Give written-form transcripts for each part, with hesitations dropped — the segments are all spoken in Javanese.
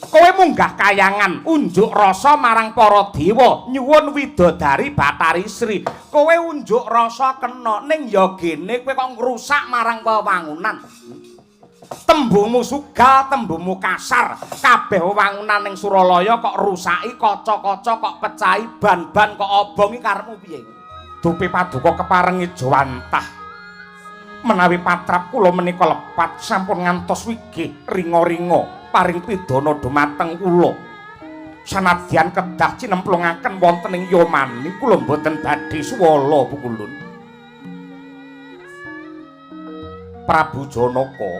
Kowe munggah kayangan unjuk rasa marang para dewa nyuwun widodari Bathari Sri. Kowe unjuk rasa kena ning ya gene kowe kok ngrusak marang wewangunan. Tembungmu sugal, tembungmu kasar, kabeh wewangunan ning Suralaya kok rusaki, kaca-kaca kok pecahi, ban-ban kok obongi, karepmu piye? Dupi paduka keparengi jawantah. Menawi patrap kula menika lepat sampun ngantos wigih ringa-ringa paring pidana dumateng kula. Sanadyan kedah cinemplungaken wonten ing yomani kula mboten badhe suwala pukulun. Prabu Janaka,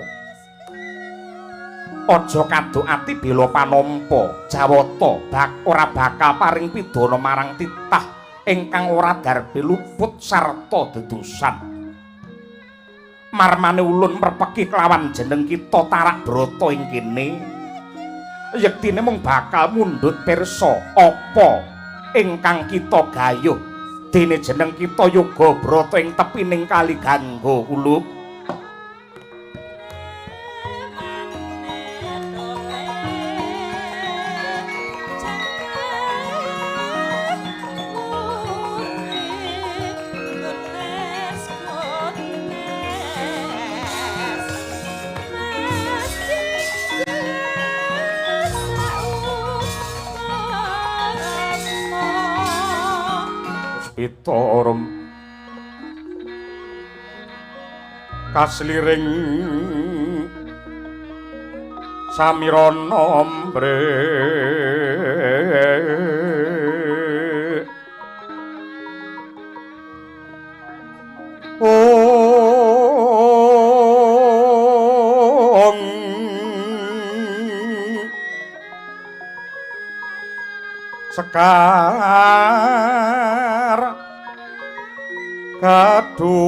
aja kaduk ati bela panampa Jawata bak ora bakal paring pidana marang titah ingkang ora darbe luput sarta dedusan. Marmane ulun merpeki kelawan jeneng kita Tarak Brata ing kene yektine mung bakal mundhut pirsa apa ingkang kita gayuh dene jeneng kita Yoga Brata ing tepining Kali Gangga kulup. Pitorum kasliring samirana mbre ong sekar kadung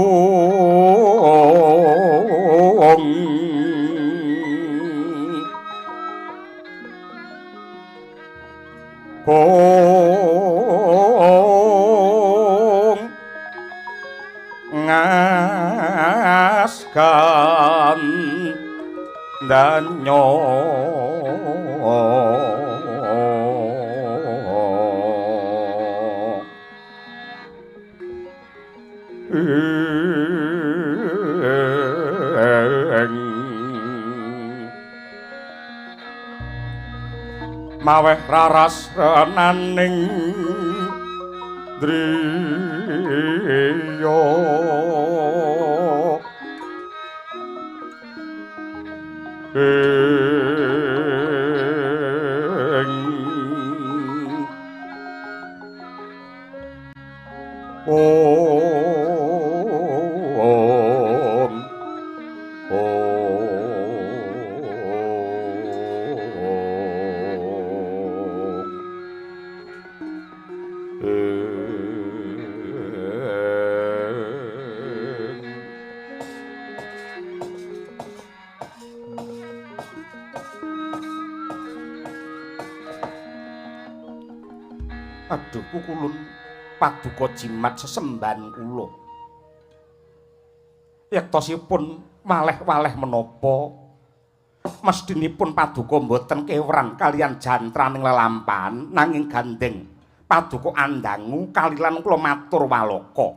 kong ngaskan danyo maweh raras renaning driya ing ong ong Aduh kukulun paduka jimat sesembahan kula. Yektosipun waleh-waleh menapa mestinipun paduka mboten kewran kalian jantraning lelampahan nanging gandeng paduka andangu kalilan kula matur walaka.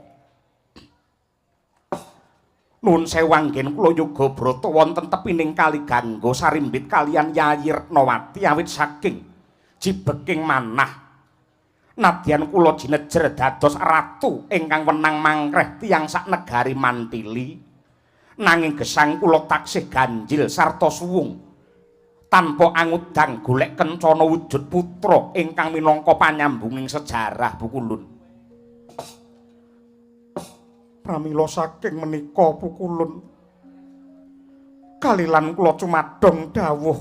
Nuwun sewu anggen kula yoga brata wonten tepining Kali Gangga sarimbit kalian Yayi Retnawati awit saking jibeking manah. Nadyan kula jinejer dados ratu ingkang wenang mangkreh tiyang sak negari Mantili, nanging gesang kula taksih ganjil sarta suwung tanpa angudang golek kencana wujud putra ingkang minangka panyambunging sejarah pukulun. Pramila saking menika pukulun kalilan kula cumadong dawuh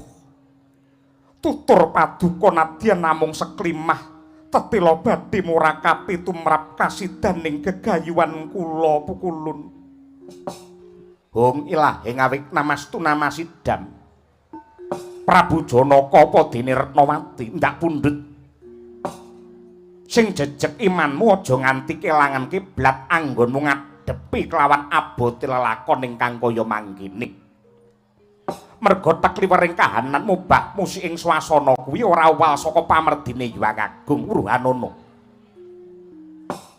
tutur paduka nadyan namung seklimah tetila badhe murakapi tumrap kasidaning gegayuhan kula pukulun. Hong ilahe ngawik namastu namasidam. Prabu Janaka apa dene Retnawati ndak pundhut. Sing jejeg imanmu aja nganti kelangan kiblat anggonmu ngadepi kelawan abote lelakon ingkang kaya mangkene. Merga tekliwering kahanan mubah musik ing swasana kuwi ora uwal saka pamerdine Hyang Agung Wuruhanana.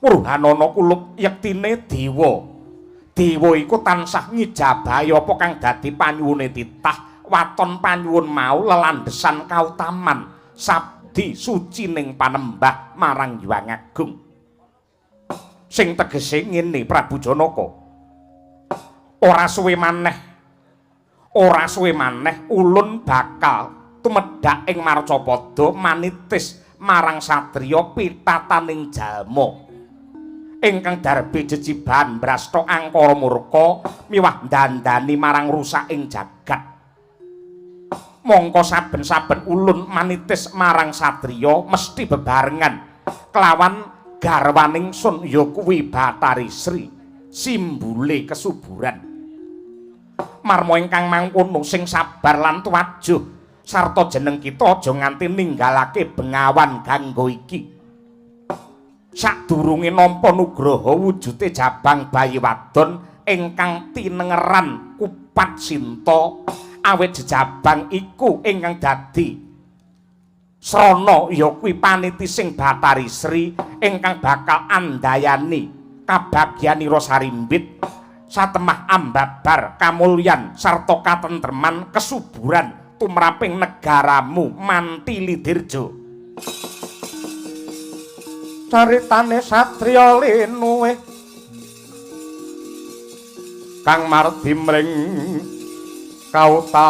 Wuruhanana kulup yektine dewa. Dewa iku tansah ngijabahi apa kang dadi panyuwune titah, waton panyuwun mau lelandhesan kautaman sabdi suci ning panembah marang Hyang Agung. Sing tegese ngene Prabu Janaka. Ora suwe maneh ora suwe maneh ulun bakal tumedhak ing marcapada manitis marang satriya pitataning jalma ingkang darbe jejiban brasta angkara murka miwah dandani marang rusak ing jagat. Mongko saben-saben ulun manitis marang satriya mesti bebarengan kelawan garwaning sun ya kuwi Bathari Sri, simbole kesuburan. Marma ingkang mangkono sing sabar lan tuwajuh sarta jeneng kita aja nganti ninggalake bengawan Gangga iki. Sadurunge nampa nugraha wujude jabang bayi wadon ingkang tinengeran kupat sinta, awit jejabang iku ingkang dadi srana ya kuwi panitising Bathari Sri ingkang bakal andayani kabagyanira sarimbit satemah ambabar kamulyan sarta katentreman kesuburan tumraping negaramu Mantilidirja. Caritane satriya linuwih kang mardi mring kautaman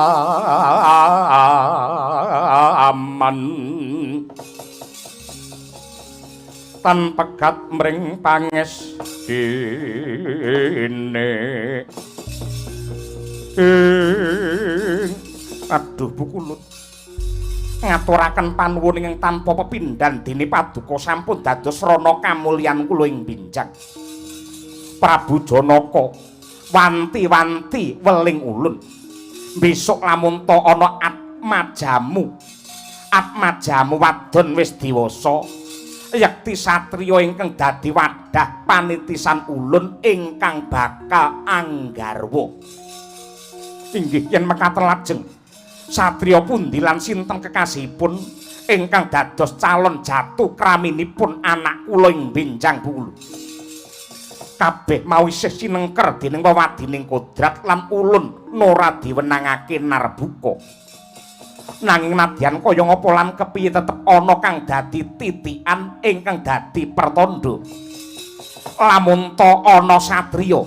tan pegat mring panges dene. Aduh bukulut ngaturaken panuwun ingkang tanpa pepindhan dene paduka sampun dados srana kamulyan kula ing binjang. Prabu Janaka wanti-wanti weling ulun besok lamun ta ana atmajamu, atmajamu wadon wis dewasa, yekti satriya ingkang dadi wadah panitisan ulun ingkang bakal anggarwa. Inggih yen mekaten lajeng satriya pundi lan sinten kekasihipun ingkang dados calon jatuh kraminipun anak kula ing benjang bulu. Kabeh mau isih sinengker dening wewadining kodrat lan ulun nora diwenangake narbuka. Nanging nadyan kaya ngapa lan kepiye tetep ana kang dadi titikan ingkang dadi pertandha. Lamun ta ana satriya,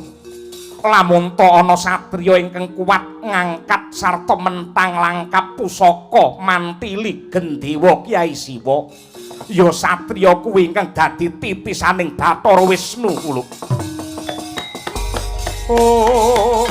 lamun ta ana satriya ingkang kuat ngangkat sarta mentang langkap pusaka mantili gendhewa Kyai Siwa, ya satriya kuwi ingkang dadi titisaning Bathara Wisnu kula. Oh.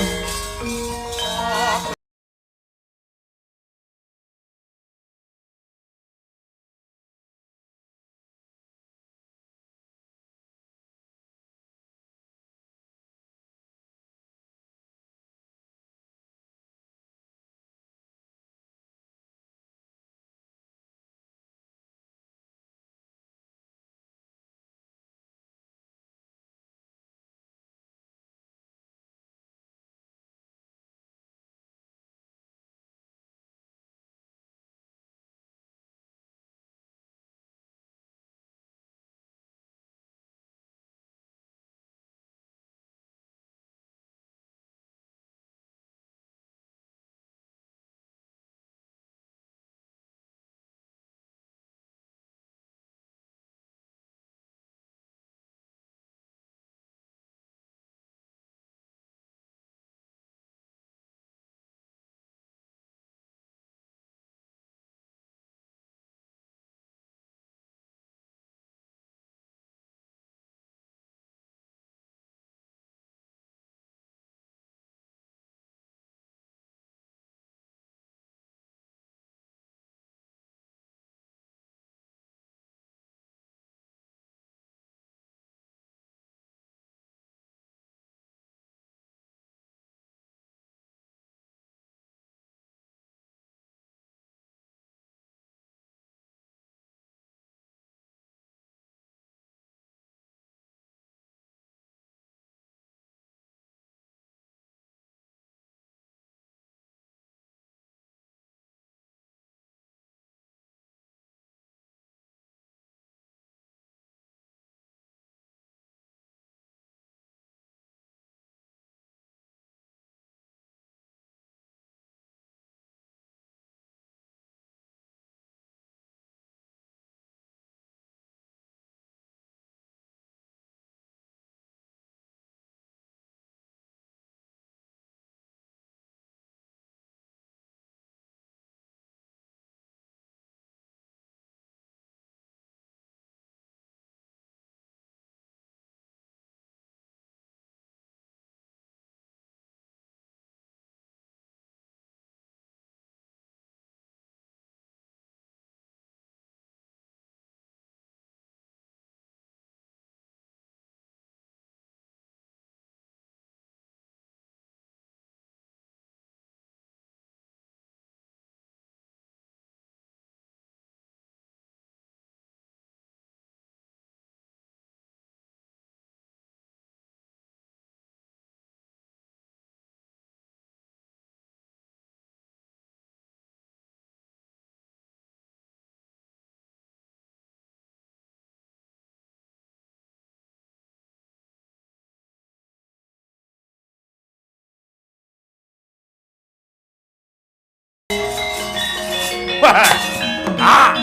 Ah.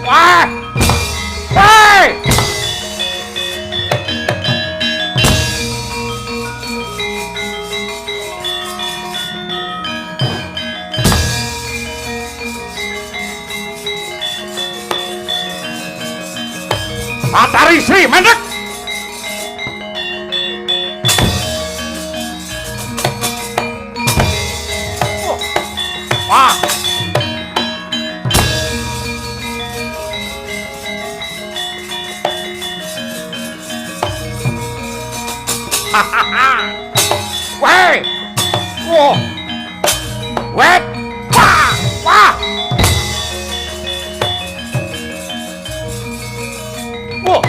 Wah. Hei! Batari Sri mandek. Wah. Weh. Wah. Weh. Wah. Wah. Wah. Wah.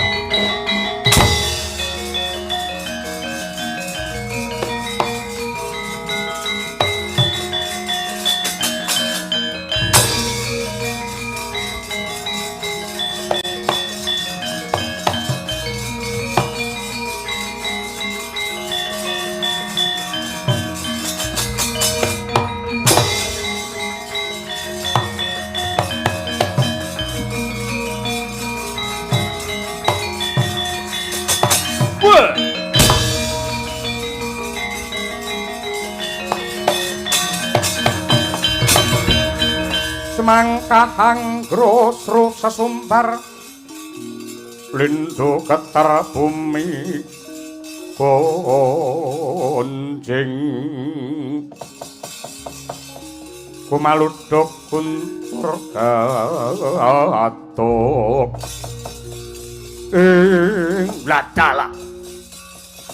Semangkahang grosro sesumbar lindo getar bumi gonjing kumaluduk kuntur gatuk ing ladalah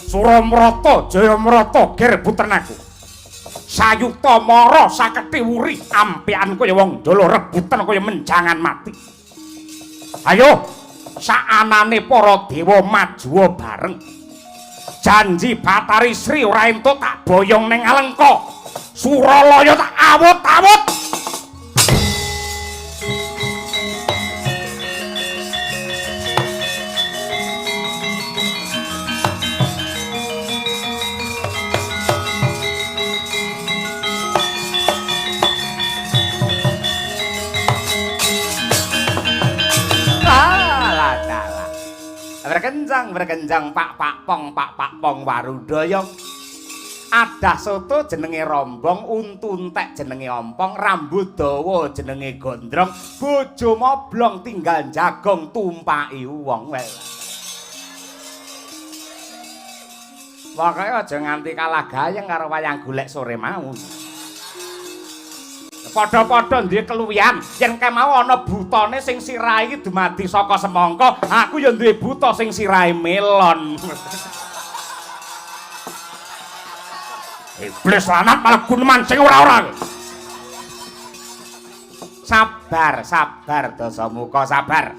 Suramrata Jayamrata ger puternaku sayuta mara saketi wuri ampian kaya wong ndolo rebutan kaya menjangan mati. Ayo saanane para dewa majuwa bareng. Janji Batari Sri ora entuk tak boyong ning Alengka. Suralaya tak awut-awut. Berkenjang berkenjang pak pak pong pak pak pong warudaya. Adah soto jenenge rombong, untu entek jenenge ompong, rambut dawa jenenge gondrong, bojo moblong tinggal jagong tumpaki wong. Well. Pokoke aja nganti kalah gayeng karo wayang golek sore mau. Padha-padha duwe keluwihan. Yen kae mau ana butane sing sirahe iki dumadi saka semangka, aku ya duwe buta sing sirahe melon. Iblis lanat malah guneman sing ora-ora. Sabar, sabar Dasamuka, sabar.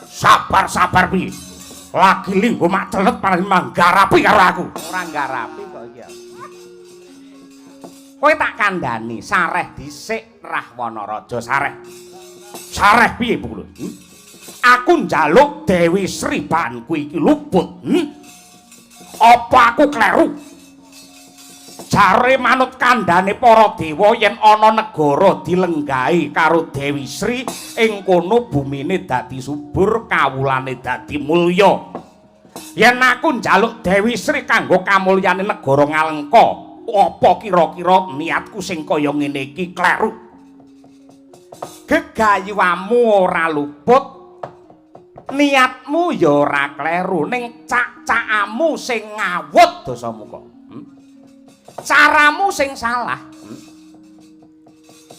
Sabar, sabar piye? Lagi linggo mak celet malah manggarapi karo aku. Ora nggarapi kok iki. Kowe tak kandhani, sareh dhisik Rahwana Raja, sareh. Sareh piye, Bu? Aku njaluk Dewi Sri banku iki luput. Apa aku kleru? Jare manut kandhane para dewa yen ana negara dilenggahi karo Dewi Sri, ing kono bumine dadi subur, kawulane dadi mulya. Yen aku njaluk Dewi Sri kanggo kamulyane negara Ngalengka, apa kira-kira niatku sing kaya ngene iki kleru? Gegayuamu ora luput, niatmu ya ora kleru, ning cak-cakamu sing ngawut Dasamuka. Caramu sing salah.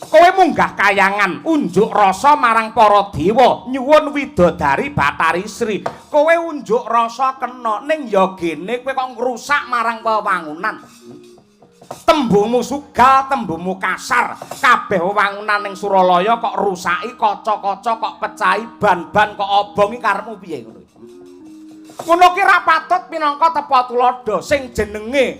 Kowe munggah kayangan unjuk rasa marang para dewa nyuwun widodari Batari Sri. Kowe unjuk rasa kena, ning ya gene kowe kok ngrusak marang wewangunan. Tembungmu sugal, tembungmu kasar, kabeh wewangunan ning Suralaya kok rusaki, kaca-kaca kok pecahi, ban-ban kok obongi, karepmu piye ngono? Ngono ki ra patut minangka tepa tuladha sing jenenge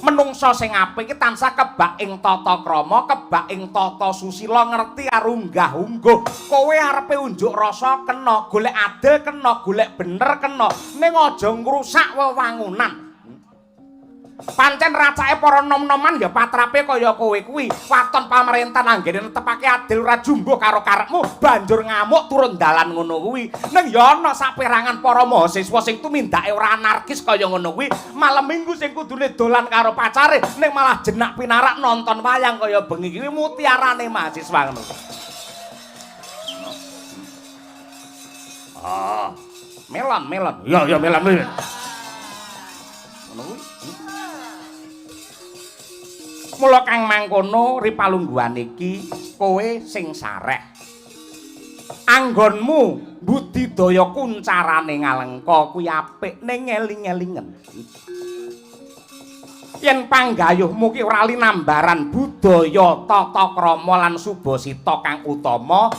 menungsa sing apik iki tansah kebak ing tata krama, kebak ing tata susila, ngerti karo unggah-ungguh. Kowe arepe unjuk rasa kena, golek adil kena, golek bener kena, ning aja ngrusak wewangunan. Pancen racake para nom-noman ya patrape kaya kowe kuwi. Waton pamerintahan anggene netepake adil ora jumbuh karo karepmu, banjur ngamuk turun dalan ngono kuwi. Ning ya ana saperangan para mahasiswa sing tumindake ora anarkis kaya ngono kuwi. Malem Minggu sing kudune dolan karo pacare, ning malah jenak pinarak nonton wayang kaya bengi iki mutiarane mahasiswa ngono. Ah, melon, melon. Ya, ya melon. Ngono kuwi. Mula kang mangkono ripalungguhan iki kowe sing sareh. Anggonmu budidaya kuncarane Ngalengka kuwi apik ning eling-elingen. Yen panggayuhmu ki ora linambaran budaya tata krama lan subasita kang utama,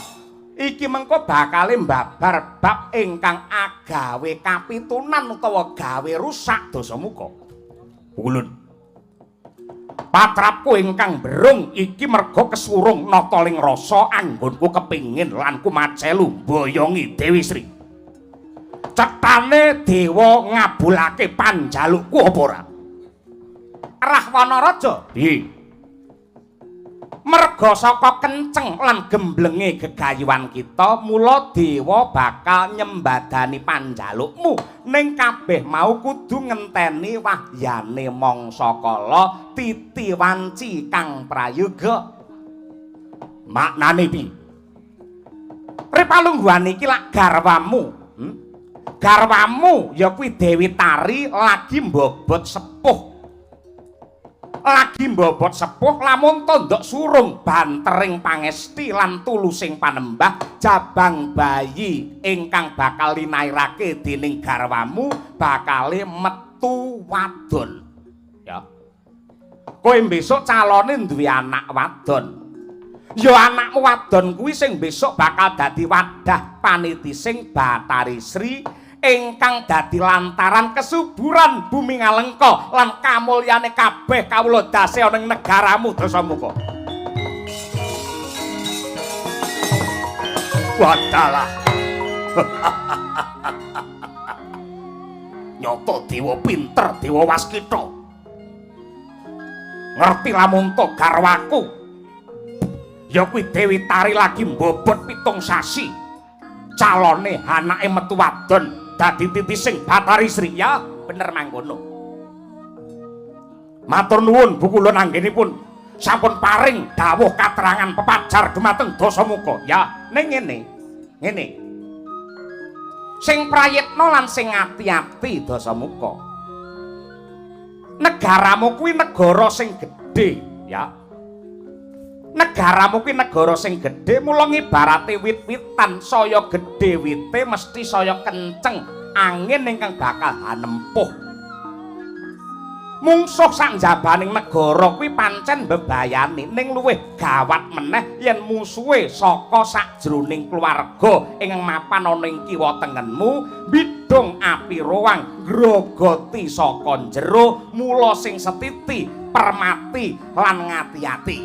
iki mengko bakale mbabar bab ingkang agawe kapitunan utawa gawe rusak Dasamuka. Ulun. Patrapku ingkang berung iki merga kesurung nata ling rasa anggonku kepingin lan kumacelu mboyongi Dewi Sri. Cetane dewa ngabulake panjalukku apa ora? Rahwana Raja, piye? Merga saka kenceng lan gemblenge gegayuhan kita, mula dewa bakal nyembadani panjalukmu. Ning kabeh mau kudu ngenteni wahyane mangsa kala titi wanci kang prayoga. Maknane piye? Ripalungguhan iki lak garwamu. Garwamu ya kuwi Dewi Tari lagi mbobot sepuh. Lagi mbobot sepuh lamun tondok surung bantering pangesti lan tulusing panembah jabang bayi ingkang bakal linairake dening garwamu bakale metu wadon. Ya. Kowe besok calone duwe anak wadon. Ya anakmu wadon kuwi sing besok bakal dadi wadah panitising Bathari Sri ingkang dadi lantaran kesuburan bumi Ngalengka lan kamulyane kabeh kawula dase ana ing negaramu Dasamuka. Wadalah. Nyata dewa pinter, dewa waskita. Ngerti lamun to garwaku. Ya kuwi Dewi Tari lagi mbobot 7 sasi. Calone anake metu wadon dadi titising Bathari Sri. Ya bener mangkono. Matur nuwun Bu kula anggenipun sampun paring dawuh katerangan pepajar dumateng Dasamuka. Ya ning ngene. Ngene. Sing prayitna lan sing ati-ati Dasamuka. Negaramu kuwi negara sing gedhe, ya. Negaramu kuwi negara sing gedhe, mula ngibarate wit-witan saya gedhe wite mesti saya kenceng angin ingkang bakal hanempuh. Mungsuh sak njabaning negara kuwi pancen bebayani, ning luwih gawat meneh yen musuhe saka sakjroning keluarga ingkang mapan ana ing kiwa tengenmu, bidung api roang grogoti saka jero, mula sing setiti permati lan ngati-ati.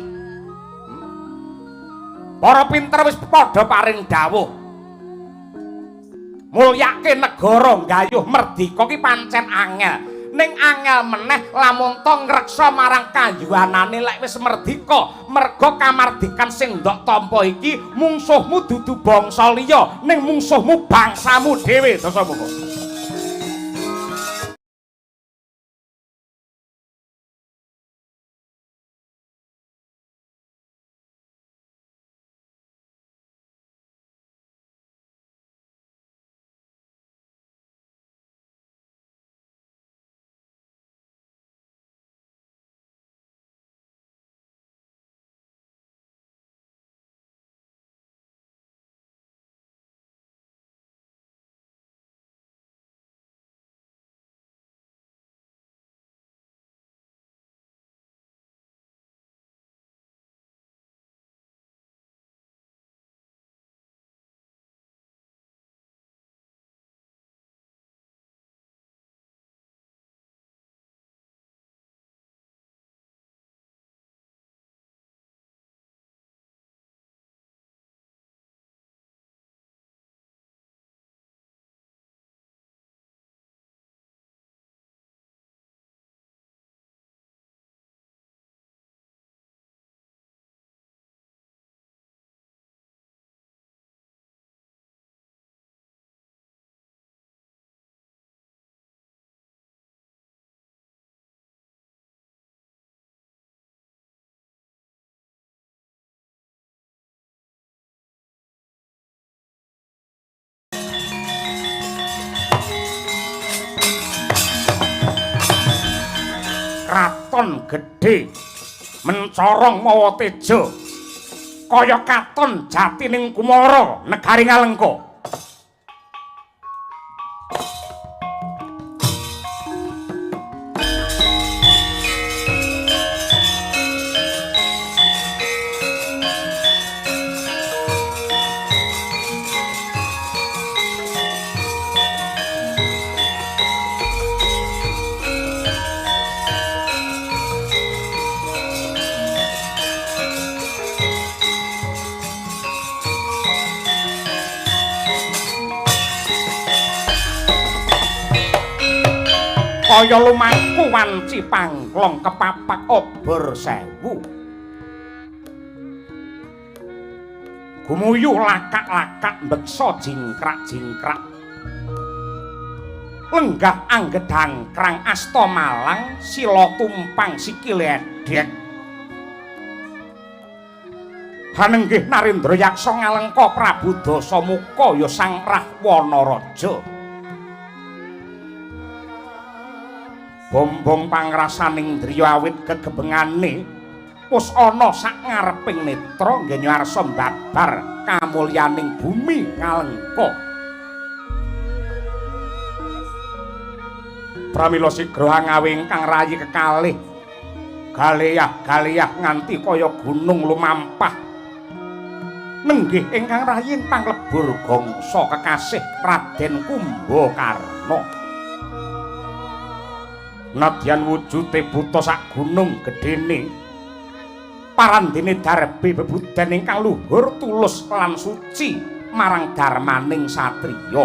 Para pinter wis padha paring dawuh. Mulyake negara nggayuh merdika ki pancen angel. Ning angel meneh lamun to ngreksa marang kayuwanane lek wis merdika. Merga kamardikan sing ndok tampa iki mungsuhmu dudu bangsa liya, ning mungsuhmu bangsamu dhewe. Dasamuka. Kraton gedhe mencorong mawa teja kaya katon jatining kumara negari Ngalengka. Kaya lumaku wanci pangklong kepapak obor sewu. Gumuyu lakak-lakak mbeksa jingkrak-jingkrak. Lenggah anggedangkrang asta malang sila tumpang sikile edhek. Hanenggih Narendra Yaksa Ngalengka Prabu Dasamuka ya Sang Rahwana Raja. Bombong pangrasaning driya awit gegebengane wis ana sak ngareping netra ngenyarsa mbabar kamulyaning bumi Ngalengka. Pramila sigra angawe ingkang rayi kekalih galeyah-galeyah nganti kaya gunung lumampah. Nenggih ingkang rayi panglebur gangsa kekasih Raden Kumbakarna. Nadyan wujude buta sak gunung gedene, parandene darbe bebuden ingkang luhur tulus lan suci marang darmaning satriya.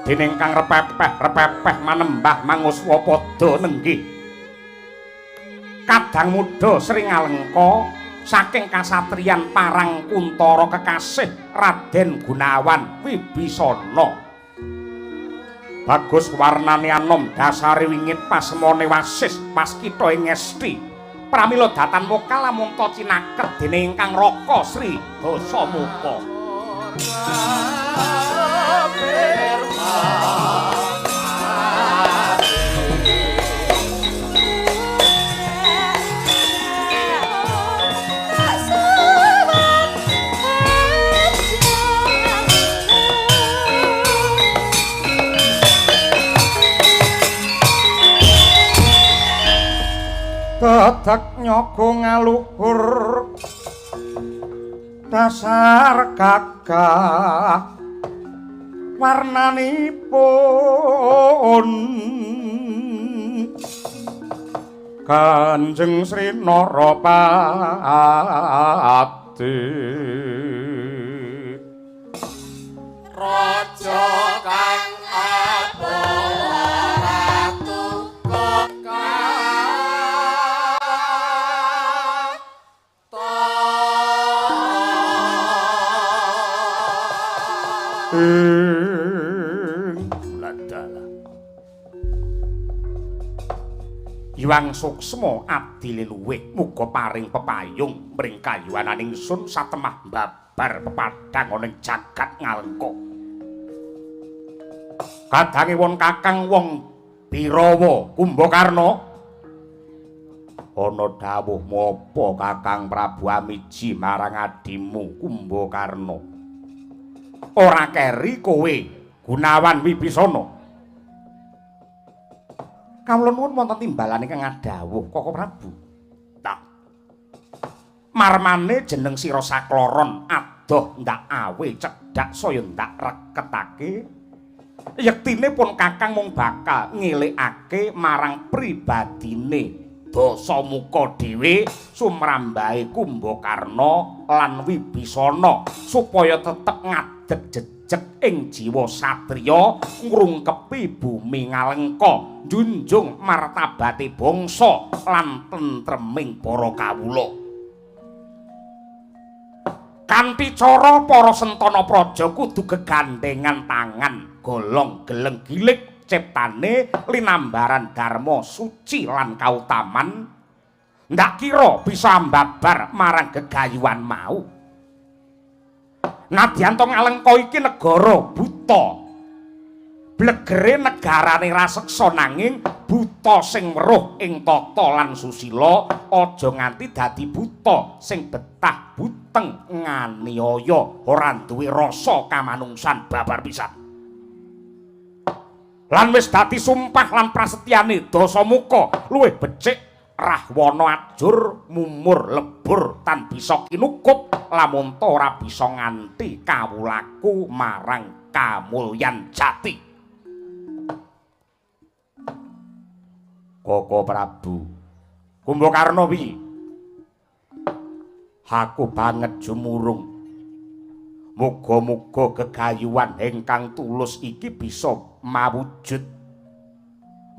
Dene ingkang repepeh-repepeh manembah manguswa padha nenggih. Kadang muda Sri Ngalengka saking kasatriyan Parang Kuntara kekasih Raden Gunawan Wibisana. Bagus warnane anom dasare wingit pasemone wasis paskitha ing ngesti. Pramila datan muka lamun ta cinaket dene ingkang Raka Sri Dasamuka. Dadak nyaga ngaluhur dasar gagah warnanipun Kanjeng Sri Narapati. Raja kang ratu Hyang Suksma adile luwih muga paring pepayung mring kayuwananing sun satemah babar pepadhang ana ing jagat Ngalengka. Kadange won kakang wong Birawa Kumbakarna. Ana dawuhmu apa Kakang Prabu Amiji marang adimu Kumbakarna? Ora keri kowe Gunawan Wibisana. Kawula nuwun wonten timbalan ingkang ngadhawuh Koko Prabu. Tak. Marmane jeneng sira sakloron adoh ndak awe cedhak saya ndak reketake. Yektine pun Kakang mung bakal ngelekake marang pribadine Dasamuka dhewe sumrambahe Kumbakarna lan Wibisana supaya tetep ngadeg jejeg ing jiwa satriya ngrungkepi bumi Ngalengka, njunjung martabate bangsa lan tentreming para kawula. Kanthi cara para sentana praja kudu gegandhengan tangan, golong geleng gilik ciptane linambaran dharma suci lan kautaman. Ndak kira bisa ambabar marang gegayuhan mau. Nadyan to Ngalengka iki negara buta. Blegere negarane raseksa nanging buta sing weruh ing tata lan susila aja nganti dadi buta sing betah buteng nganiaya ora duwe rasa kamanungsan babar pisan. Lan wis dadi sumpah lan prasetyane Dasamuka luwih becik Rahwana ajur mumur lebur tan bisa kinukup lamun ta ora bisa nganti kawulaku marang kamulyan jati. Koko Prabu Kumbakarna piye? Aku banget jumurung. Muga-muga gegayuhan ingkang tulus iki bisa mawujud.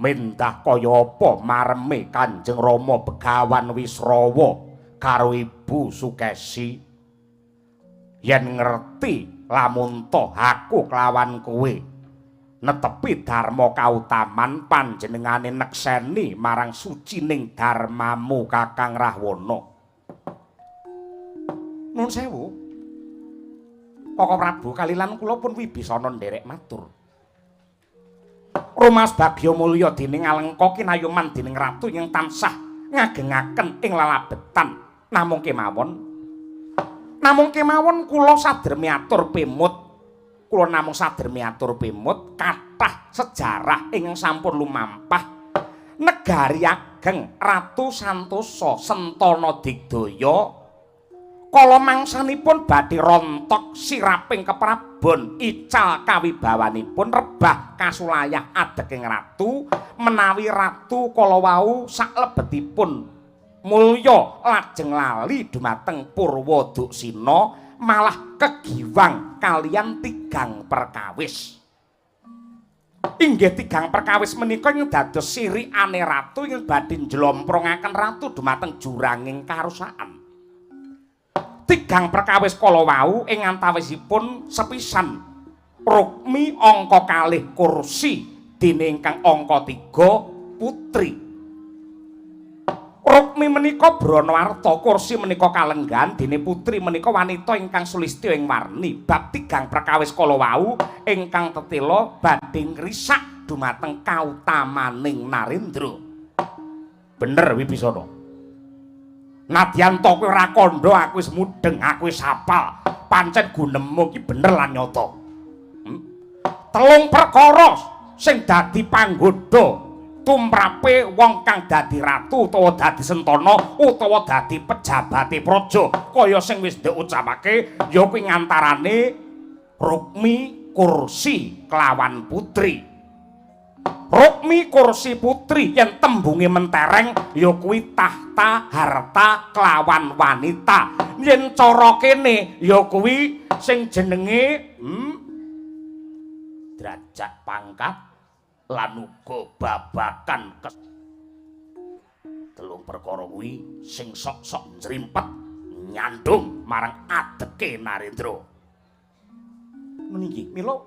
Mendah kaya apa mareme Kanjeng Rama Begawan Wisrawa karo Ibu Sukesi. Yen ngerti lamun ta aku kelawan kowe netepi dharma kautaman panjenengane nekseni marang sucining dharmamu Kakang Rahwana. Nuwun sewu. Koko Prabu kalilan kula pun Wibisana nderek matur. Rumas bagya mulya dening Alengka kinayuman dening ratu ingkang tansah ngagengaken ing lalabetan namung kemawon. Namung kemawon kula sadermi atur pemut. Kula namung sadermi atur pemut kathah sejarah ingkang sampun lumampah negari ageng Ratu Santosa Sentana Digdaya kala mangsanipun badhe rontok siraping keprabon ical kawibawanipun rebah kasulayah adeking ratu menawi ratu kala wau saklebetipun mulya lajeng lali dumateng Purwaduksina malah kegiwang kalian tigang perkawis. Inggih tigang perkawis menika ing dados sirikane ratu ing badhe njlomprongaken ratu dumateng juranging karusakan. Tigang perkawis kala wau ing antawisipun sepisan Rukmi angka kalih kursi dene ingkang angka 3 putri. Rukmi menika Branawarta, kursi menika kalenggahan dene putri menika wanita ingkang sulistya ing warni. Bab tigang perkawis kala wau ingkang tetela badhe ngrisak dumateng kautamaning Narendra. Bener Wibisana. Nadyan ta kowe ora kandha aku wis mudheng, aku wis hafal. Pancen gunemu iki bener lan nyata. Telung perkara sing dadi panggodha tumrape wong kang dadi ratu utawa dadi sentana utawa dadi pejabate praja kaya sing wis diucapake ya kuwi ngantarane Rukmi kursi kelawan putri. Rukmi kursi putri yen tembunge mentereng ya kuwi tahta harta kelawan wanita. Yen cara kene ya kuwi sing jenenge derajat pangkat lan uga babakan telung perkara kuwi sing sok-sok njrimpet nyandung marang adeke Narendra. Meniki mila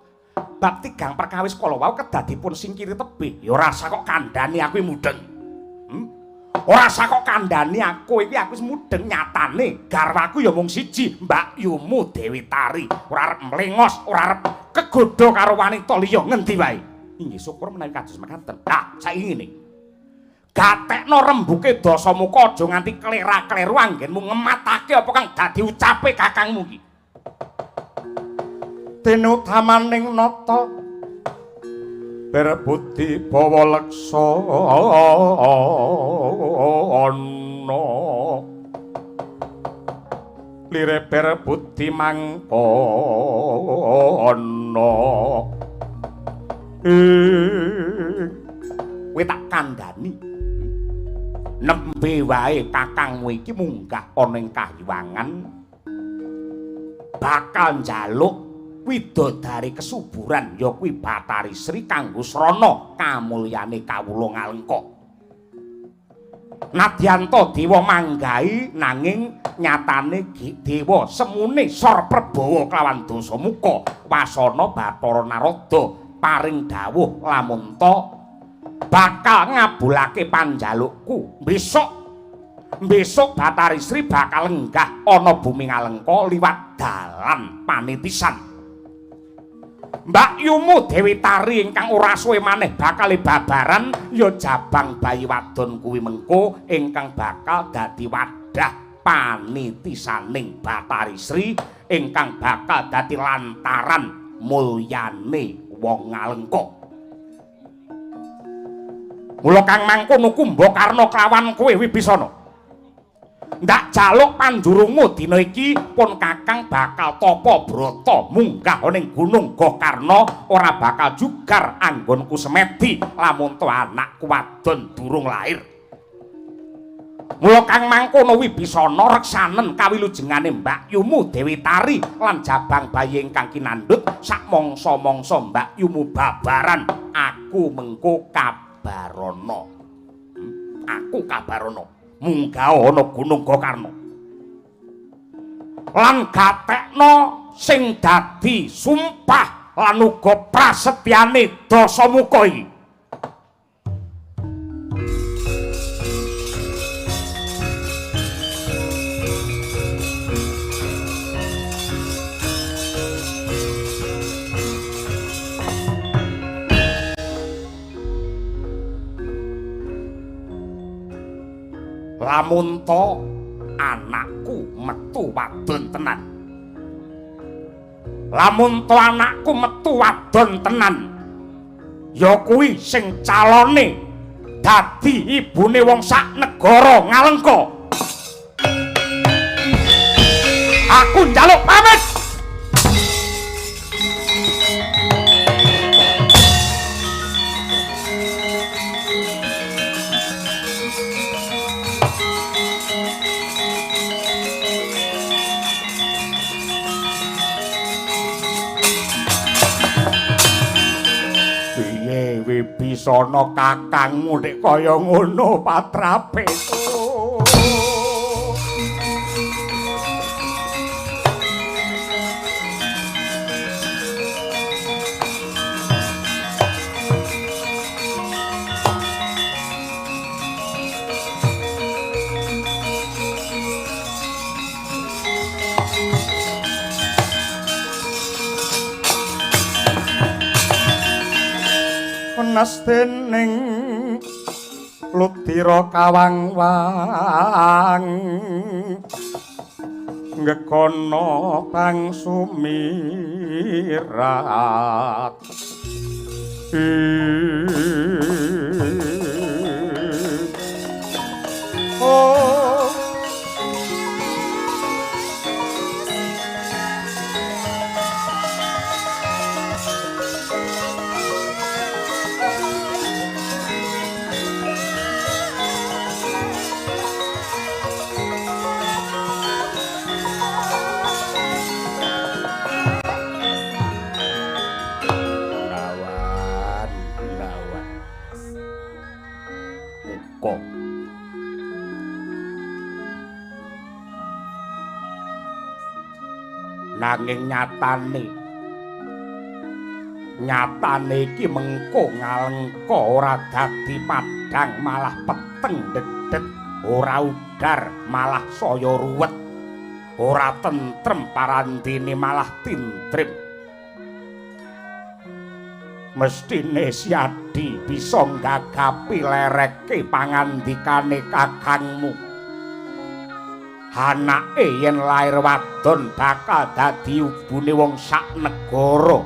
bab tigang perkawis kala wau kedah dipun singkiri tebih. Ya ora usah kok kandhani aku mudheng. Ora usah kok kandhani aku iki aku wis mudheng nyatane garwaku ya mung siji, Mbakyumu Dewi Tari. Ora arep mlengos, ora arep kegodha karo wanita liya ngendi wae. Inggih syukur menawi kados mekaten. Lah saiki ngene. Gatekno rembuke Dasamuka aja nganti klera-kleru anggenmu ngematake apa kang dadi ucape kakangmu iki. Dene utamaning nata berbudi bawa leksana lire berbudi mangkono. Kowe tak kandhani nembe wae kakangmu iki munggah ana ing kahyangan bakal njaluk widodari kesuburan ya kuwi Bathari Sri kanggo srana kamulyane kawula Ngalengka. Nadyan ta dewa manggahi nanging nyatane dewa semune sor prabawa kelawan Dasamuka wasana Bathara Narada paring dawuh lamun ta bakal ngabulake panjalukku. Besok Bathari Sri bakal lenggah ana bumi Ngalengka liwat dalan panitisan. Mbakyumu Dewi Tari ingkang ora suwe maneh bakal babaran ya jabang bayi wadon kuwi mengko ingkang bakal dadi wadah panitisaning Bathari Sri ingkang bakal dadi lantaran mulyane wong Ngalengka. Mula kang mangkono Kumbakarna kelawan kowe Wibisana. Ndak jaluk panjurungmu dina iki pun kakang bakal tapa brata munggah ning Gunung Gokarna ora bakal jugar anggonku semedi lamun to anakku wadon durung lair. Mula kang mangkono Wibisana reksanen kawilujengane mbakyumu Dewi Tari lan jabang bayi ingkang kinandhut sak mangsa-mangsa mbakyumu babaran aku mengko kabarana. Aku kabarana. Munggah ana Gunung Gokarna lan gatekno sing dadi sumpah lan uga prasetyane Dasamuka iki. Lamun to anakku metu wadon tenan. Lamun to anakku metu wadon tenan, ya kuwi sing calone dadi ibune wong sak negara Ngalengka. Aku njaluk pamit. Wibisana kakangmu nek kaya ngono patrape. Wenas dening ludira kawang-wang ngekana kang sumirat. Oh nanging nyatane iki mengko Ngalengka ora dadi padhang malah peteng dedet, ora udar malah saya ruwet, ora tentrem parandene malah tintrim. Mestine Siadi bisa nggagapi lereke pangandikane kakangmu. Anake yen lair wadon bakal dadi ubune wong sak negara,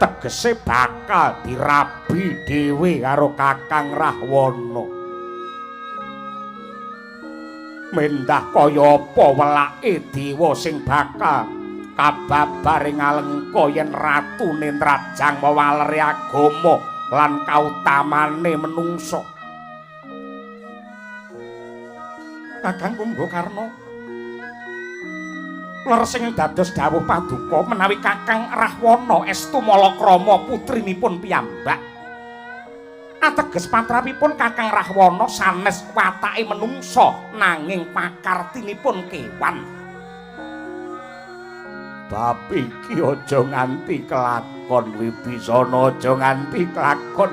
tegese bakal dirabi dhewe karo Kakang Rahwana. Mendah kaya apa welake dewa sing bakal kababar ing Alengka yen ratune nrajang mewalere agama lan kautamane menungsa. Kakang Kumbakarna, leres sing dados dawuh paduka menawi Kakang Rahwana estu malakrama putrinipun piyambak. Ateges patrapipun Kakang Rahwana sanes watake menungsa nanging pakartinipun kewan. Bab iki aja nganti kelakon Wibisana, aja nganti kelakon.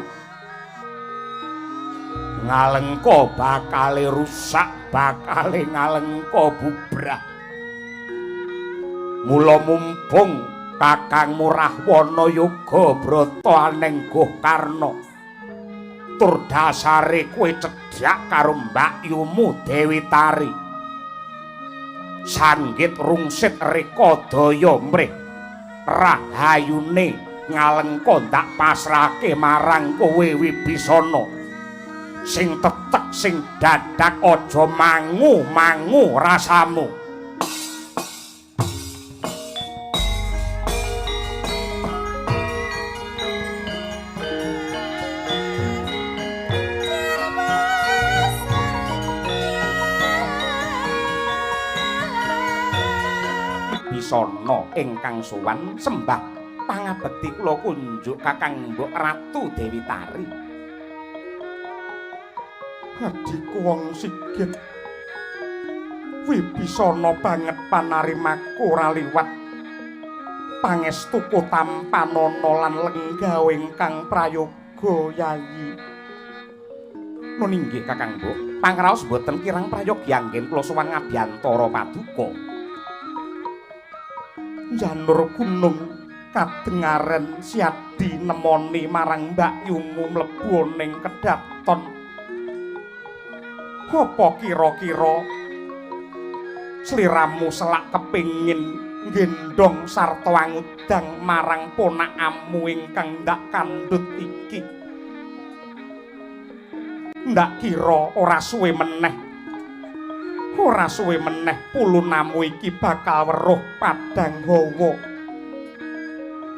Ngalengka bakale rusak, bakale Ngalengka bubrah. Mula mumpung Kakangmu Rahwana yoga brata aneng Gokarna. Tur dasare kowe cedhak karo mbakyumu Dewi Tari. Sanggit rungsit rekadaya mrih rahayune Ngalengka ndak pasrahke marang kowe Wibisana. Sing tetek sing dadak aja mangu-mangu rasamu. Wibisana ingkang sowan sembah pangabekti kula kunjuk Kakang Mbok Ratu Dewi Tari. Adhiku wong sigit, Wibisana banget panarimaku ora liwat pangestuku tampanana lan lenggawa ingkang prayoga Yayi. Nun inggih Kakang Mbok, pangraos boten kirang prayogi anggen kula sowan ngabiyantara paduka. Janur gunung kadengaren siadi nemoni marang mbakyumu mlebu ning kedaton. Apa kira-kira sliramu selak kepingin nggendhong sarta angudang marang ponakanmu ingkang ndak kandhut iki? Ndak kira ora suwe meneh. Ora suwe meneh pulunamu iki bakal weruh padang hawa.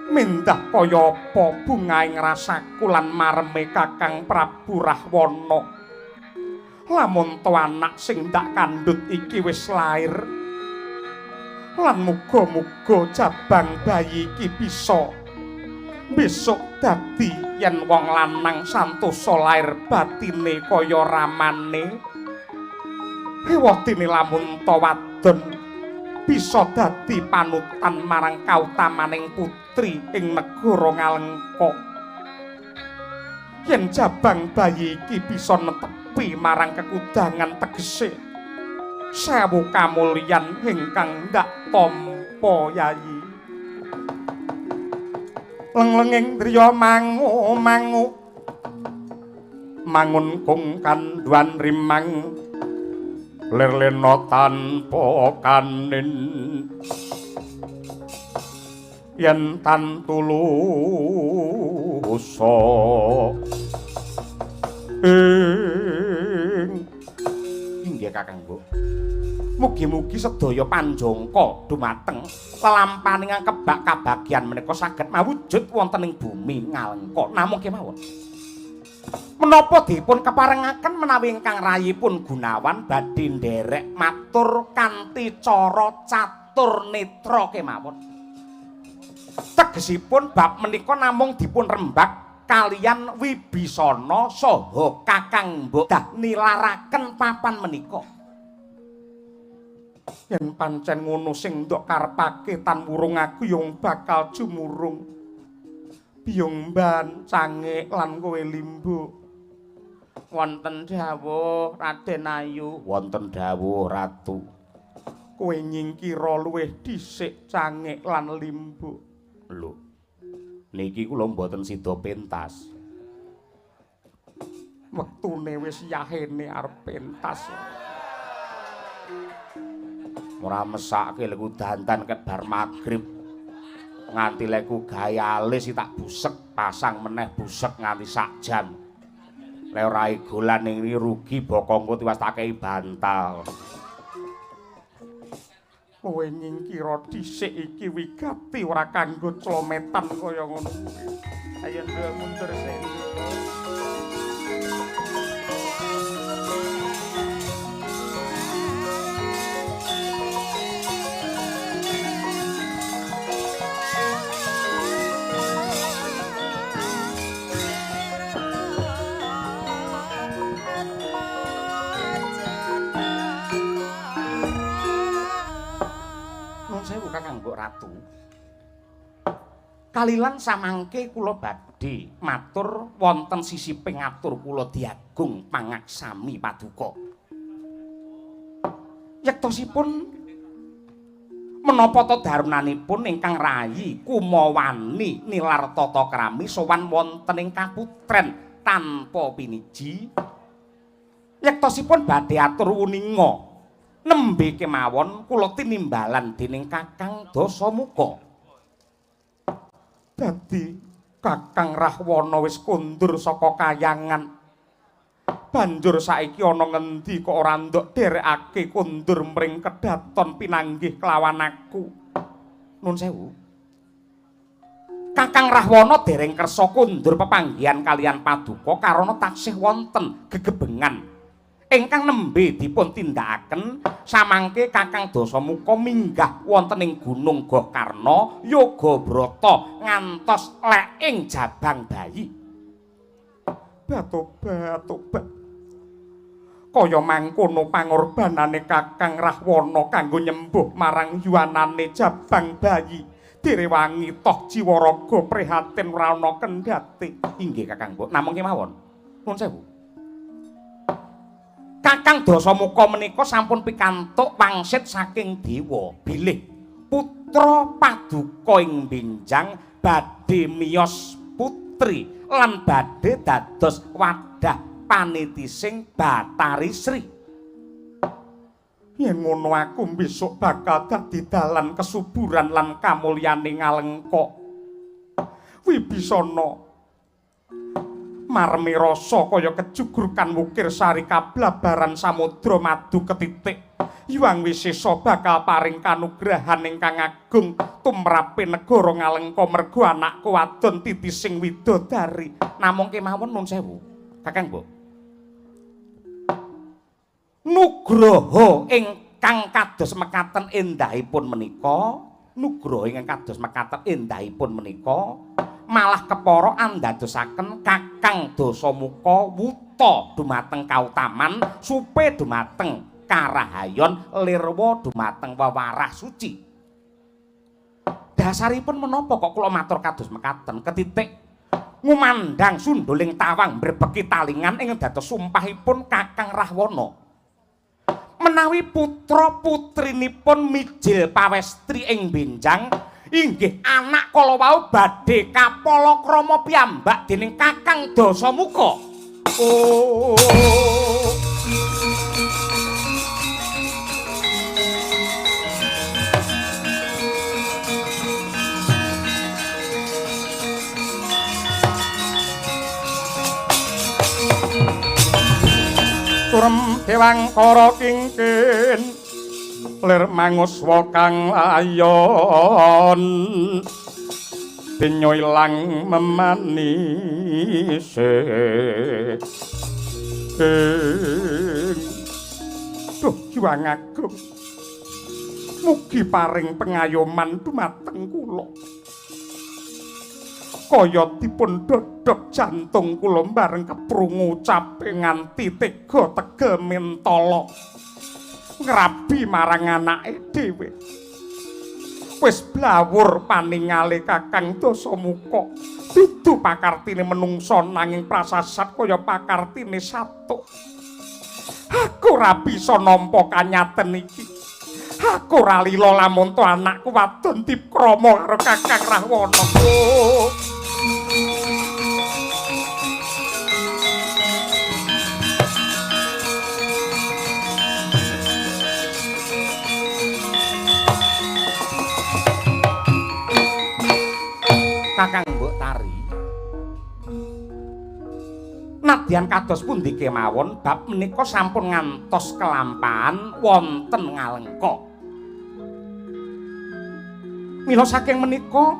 Mendah kaya apa bungaing rasaku lan mareme Kakang Prabu Rahwana. Lamun to anak sing ndak kandhut iki wis lair, lan muga-muga jabang bayi iki bisa besok dadi yen wong lanang santosa lair batine kaya ramane. Hewadene lamun ta wadon bisa dadi panutan marang kautamaning putri ing negara Ngalengka. Yen jabang bayi iki bisa netepi marang kekudangan tegese sewu kamulyan ingkang ndak tampa Yayi. Lenglenging driya mangu-mangu mangun kung kandhuan rimang lir-lena tanpa kanin yen tan tulusa ing inggih Kakang Mbok. Mugi-mugi sedaya panjangka dumateng lelampaning kebak kabagyan menika saged mawujud wonten ing bumi Ngalengka. Namung kemawon menapa dipun keparengaken menawi ingkang rayipun Gunawan badhe nderek matur kanthi cara catur netra kemawon. Tegesipun bab menika namung dipun rembak kaliyan Wibisana saha Kakang Mbok dah nilaraken papan menika. Yen pancen ngono sing ndok karepake tan wurung aku yung bakal jumurung. Biyung ban cangik lan kowe limbu. Wonten dawuh Raden Ayu, wonten dawuh Ratu. Kowe nyingkira luwih dhisik cangik lan limbu. Lho, niki kula mboten sida pentas. Wektune wis yahene arep pentas. Ora mesake leku dandan ket bar magrib. Nganti leku gawe alis tak busek, pasang meneh busek nganti sak jam. Lek ora igolan ning rugi bokongku tiwas tak kei bantal. Kowe nyingkira dhisik iki wigati ora kanggo clometan kaya ngono kuwi. Ayo nduk mundur sik. Kakang Mbok Ratu. Kalilan samangke kula badhe matur wonten sisiping atur kula diagung pangaksami paduka. Yektosipun Menapa ta darunanipun ingkang rayi kumawani nilar tata krami sowan wonten ing kaputren tanpa piniji? Yektosipun badhe atur wuninga nembe kemawon kula tinimbalan dening Kakang Dasamuka. Dadi Kakang Rahwana wis kondur saka kayangan. Banjur saiki ana ngendi kok ora ndok dherekake kondur mring kedaton pinanggih kelawan aku. Nun sewu. Kakang Rahwana dereng kersa kondur pepanggihan kalian paduka karana taksih wonten gegebengan ingkang nembe dipun tindakaken samangke Kakang Dasamuka minggah wonten ing Gunung Gokarna yoga brata ngantos leking jabang bayi. Batobat-tobat. Kaya mangkono pangorbanane Kakang Rahwana kanggo nyembuh marang yuwanane jabang bayi. Direwangi toh jiwa raga prihatin ora ana kendhate. Inggih Kakang Mbok, namung kemawon. Nuwun sewu. Kakang Dasamuka menika sampun pikantuk wangsit saking dewa bilih putra paduka ing benjang badhe miyos putri lan badhe dados wadah panitising Bathari Sri. Yen ngono aku besok bakal dadi dalan kesuburan lan kamulyane Ngalengka. Wibisana marmi rasa kaya kejugrukan wukir sari kablabaran samudra madu ketitik. Hyang Wisesa bakal paring kanugrahan ingkang agung tumrape negara Ngalengka mergo anakku wadon titising widodari. Namung kemawon nun sewu, Kakang Mbok. Nugroho ingkang kados mekaten endahipun menika, nugroho ingkang kados mekaten endahipun menika malah kepara andadosaken Kakang Dasamuka wuta dumateng kautaman, supe dumateng karahayon, lirwa dumateng wewarah suci. Dasaripun menapa kok kula matur kados mekaten? Ketitik ngumandhang sunduling tawang mbrebeki talingan ing dados sumpahipun Kakang Rahwana. Menawi putra putrinipun mijil pawestri ing benjang, inggih anak kala wau badhe kapalakrama piyambak dening Kakang Dasamuka. Oh. Turem dewangkara kingkin lir manguswa kang layon denyo ilang memanise. Duh Hyang Agung, mugi paring pengayoman dumateng kula. Kaya dipun dodok jantung kula bareng keprungu ucape nganti tega tegel mentala ngrabi marang anake dhewe. Wis blawur paningale Kakang Dasamuka, dudu pakartine menungsa nanging prasasat kaya pakartine satuk. Aku ora bisa nampa kanyaten iki. Aku ora lila lamun to anakku wadon dikrama karo Kakang Rahwana. Oh. Kakang Mbok Tari, nadyan kados pundi kemawon bab menika sampun ngantos kelampahan wonten Ngalengka. Mila saking menika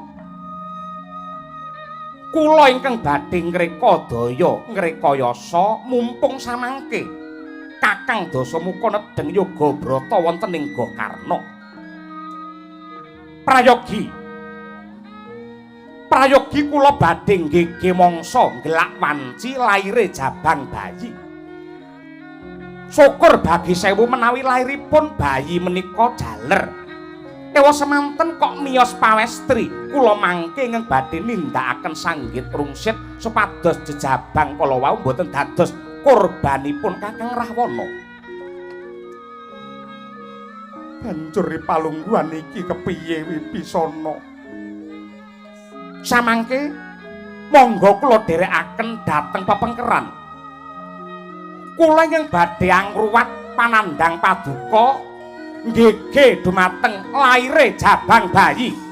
kula ingkang badhe ngrekadaya ngrekayasa mumpung samangke Kakang Dasamuka nedheng yoga brata wonten ing Gokarna. Prayogi prayogi kula badhe nggege mangsa nggelak wanci laire jabang bayi. Syukur bagi sewu menawi lairipun bayi menika jaler. Ewa semanten kok miyos pawestri, kula mangke ingkang badhe nindakaken sanggit rungsit supados jejabang kala wau mboten dados korbanipun Kakang Rahwana. Banjur palungguhan iki kepiye, Wibisana? Samangke monggo kula dherekaken dhateng pepengkeran. Kula ingkang badhe angruwat panandhang paduka nggege dumateng laire jabang bayi.